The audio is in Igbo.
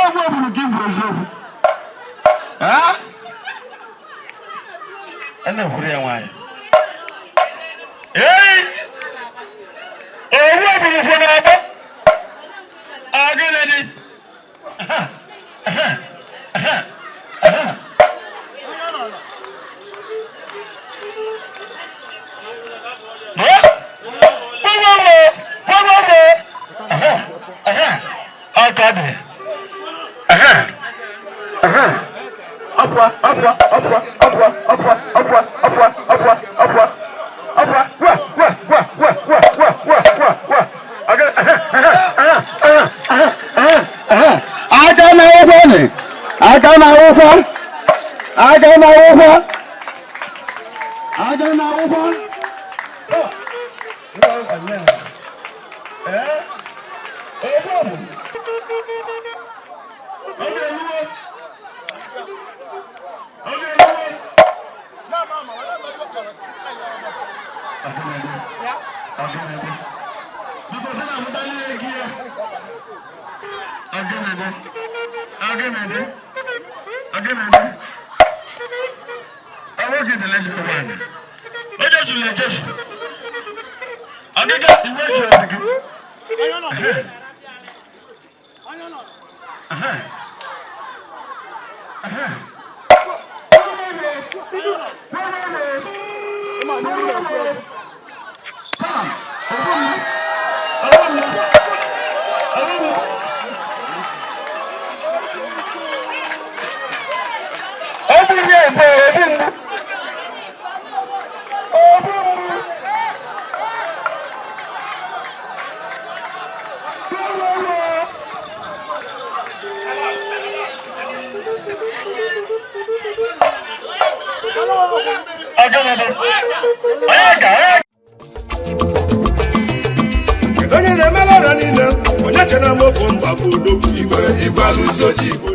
Egwu ogburu gị bụ eziokwu. A na-ekwuru ya nwaanyị. Ee! Owu ogburu kwụ n'ọgbọ. Ọ gịnị dị? Aka na akwụkwọ nị, aka na akwụkwọ, aka na akwụkwọ, aka na akwụkwọ. Kedu onye na-emela ọrịa niile onye chere m ofu mba bụ odogwu igwe igwe alụso ji Igbo.